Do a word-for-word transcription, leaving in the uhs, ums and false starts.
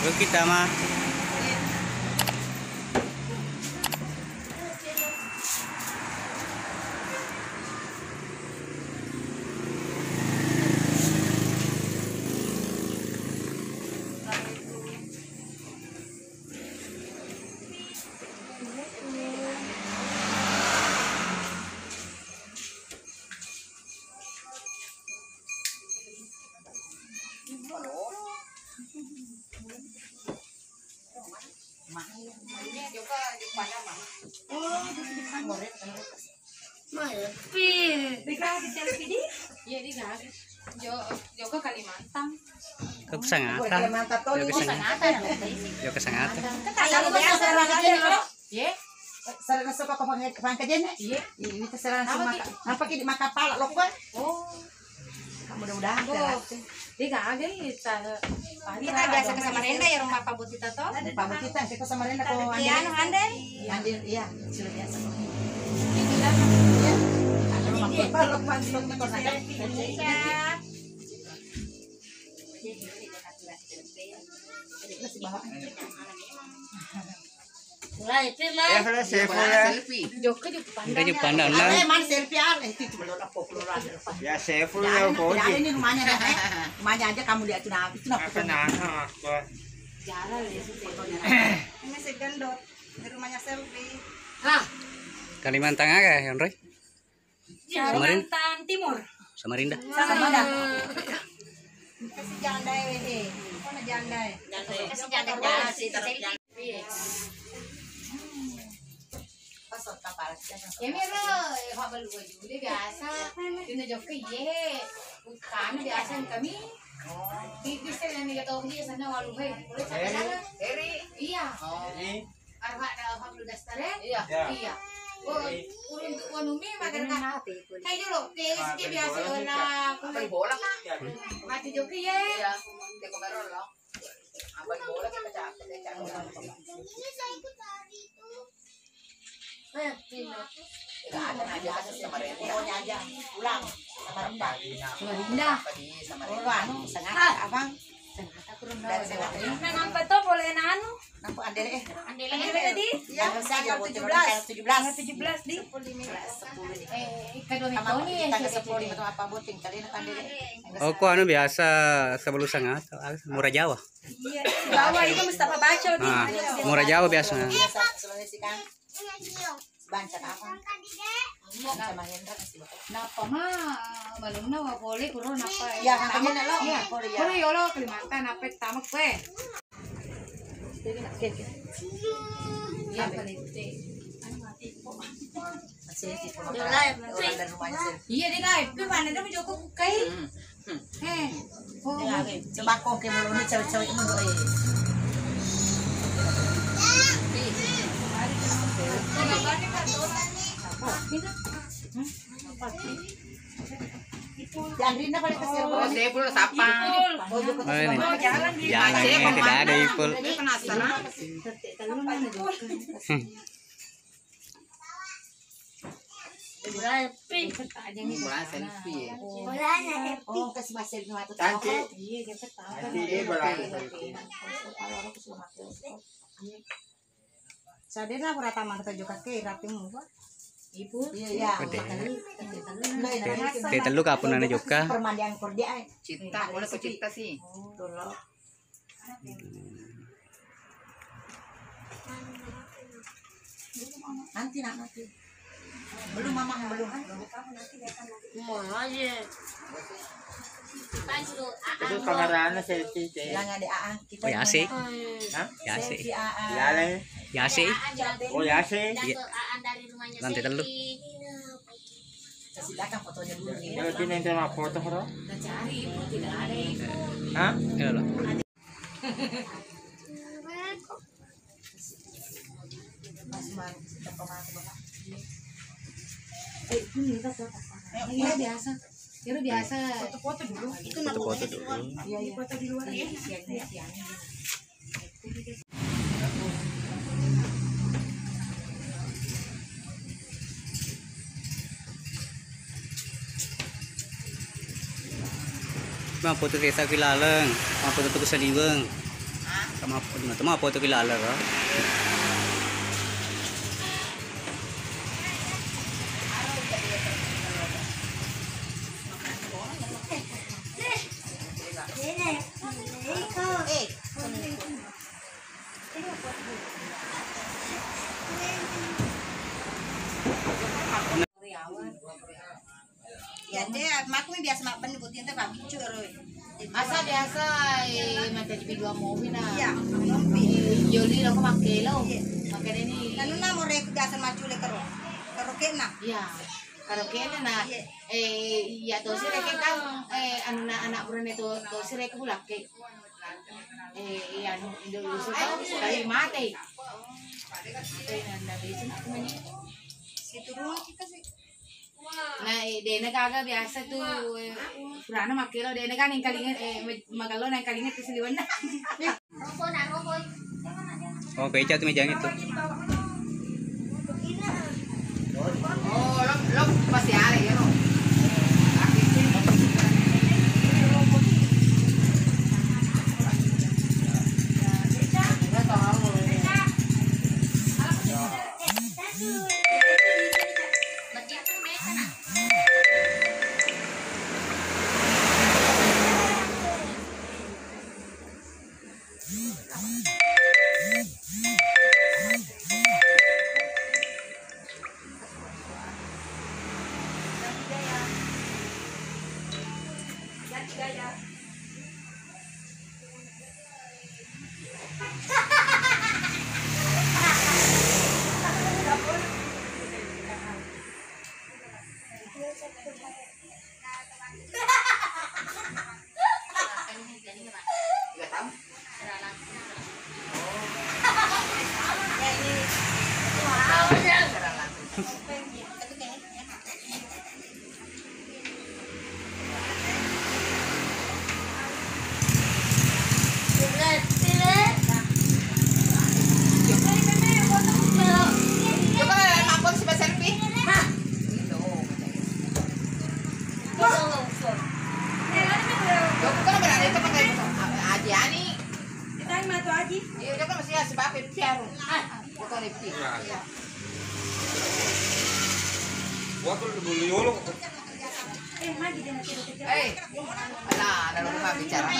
Kita mah. Iya, di selfie di. Iya, di gaga. Jo, joko Kalimantan. Kok sangata? Kalimantan to, joko sangata. Joko sangata. Kan tadi biasa orang aja, Bro. Ye? Sering masuk ke pangkajen? Iya. Ini terserah. Apa ki? Apa ki di makapala lo kue? Oh. Mudah-mudahan. Dia kagak ya. Kita biasa ke Samarinda ya, rumah Pak Butita toh? Pak Butita, kita Samarinda kok. Iya, anu, Andel. Andel, iya, sudah biasa. Iya. Kalau masuk ke kota. Iya. Masih bawa. Mulai, Pir, mulai. Ya, sudah, Saiful ya. Selfie. Joko, joko pandang. Joko pandang, nah. Ale, man selfie ale. Itu cuma lo apa keluar. Ya, Saiful ya, kau. Ada ini rumahnya dah, eh. Rumahnya aja kamu lihat itu, nah, itu nah. Apa nah, apa? Jarang ya, itu fotonya. Ini si gendut. Di rumahnya selfie. Ah. Kalimantan aga, Yon Roy? Samarinda. Kalimantan Timur. Samarinda. Samarinda. Kasih janda ya, weh. Mana janda ya? Kasih janda, kasih janda. Ya, mero, eh, Pak Balu Wajuli biasa. Dina Jokke, iye. Bukan biasa kami. Di, di sini yang tiga tahun dia sana walu, hei. Boleh sampai sana. Iya. Oh. Arwah ada Abang Dastare? Iya. Iya. Oh, urung tu wanu mi makan ka. Kayak dulu, kayak si biasa lah. Apa di bola? Mati Jokke ya. Iya. Dia kemarin lo. Apa di bola kita capek, dia capek. Eh, Pino. Nggak ada, nggak ada, sama Reni. Pokoknya aja pulang sama Renda. Sama Renda. Sama Renda. Oh, anu, sengaja, Abang. Sengaja kurang tahu. Nah, nampa to boleh anu. Nampa Andele, eh. Andele. Andele tadi? Iya, tanggal tujuh belas. Tanggal tujuh belas. Tanggal tujuh belas di. Sepuluh di. Eh, kedua Toni ya, tanggal sepuluh di, betul apa booting kali ini, Andele. Oh, kok anu biasa sebelum sangat, murah Jawa. Iya, bawa itu Mustafa Baco di. Ah, murah Jawa biasa. Biasa, Sulawesi kan. Banca apa? Banca Mahendra kasih bawa. Napa ma, malumna wa pole kuro napa? Iya, makanya nalo. Iya. Pole, ya. Kuro yolo Kalimantan, napa tamak kue? Oke, oke. Iya, Pak Lete. Anu mati kok. Masih di rumah. Orang dari rumahnya sih. Iya, dia live. Tapi mana dia mau joko bukai? Hmm. Hmm. Eh. Oh. Iya, oke. Coba kok ke mulutnya cewek-cewek itu, eh. Apa? Ini? Hmm? Apa sih? Yang Rina paling kecil. Oh, saya belum sapa. Oh, ini. Jalan di Jalan ini, tidak ada Ipul. Ini penasaran. Hmm. Bolanya selfie. Bolanya selfie. Oh, kasih masih waktu. Cantik. Iya, dia ketawa. Nanti dia bolanya selfie. Sadena pura tamang kita juga ke rapimu, Pak. Ibu. Iya, iya. Gede. Telu kapun anak juga. Permandian kerja, eh. Cinta, boleh kok cinta sih. Dulu. Nanti nak nanti. Belum, Mama, belum. Mau aja. Itu kameranya selfie, Cek. Yang ada Aan, kita Oh, ya, sih. Hah? Ya, sih. Selfie Aan. Ya, Le. Ya, sih. Oh, ya, sih. Iya. Lantai telu. Kasih datang fotonya dulu nih. Ya, ini yang sama foto, bro. Kita cari, Ibu, tidak ada, Ibu. Hah? Iya, loh. Iya, biasa. Kira biasa. Foto-foto dulu. Itu foto-foto dulu. Iya, iya. Foto di luar ya. Iya, iya, iya. Mappoto desa Kilaleng, mappoto Tuku Saliweng. Maaf, maaf, foto ki laleng, Kak. Iya, de, makku mi biasa mabbenni botting te pabbiccu ero. Asa biasa, eh, mancaji dua mobil na. Iya, mobil. Eh, joli lo ko makkelo. Iya. Makanya ini. Nanunna moreku biasa maccule kero. Kero kena. Iya. Kero kena na. Iya. Eh, iya tosi reke kan, eh, anuna anak burane to, tosi reke bulakke. Eh, iya, anu, Indo Yusuf tau, tapi mate. Eh, nanda bisu nak kumanya. Situ rumah kita sih. Nah, eh, dena gaga biasa tu, eh, purana makkelo, dena kan yang kalinga, eh, me-, magello nang kalinga tu siliwanna. Oh, beca tu mejang itu. Oh, lo, lo pasti ada ya, lo. Coba mampun si selfie. Hah? Dokter berani itu pakai aji ani. Kita matu aji. Iya, dokter masih ya sebab itu ya. Dokter itu. Iya. Gua tuh dulu yolo. Eh, magi dia masih. Eh, alah, ada lupa bicara.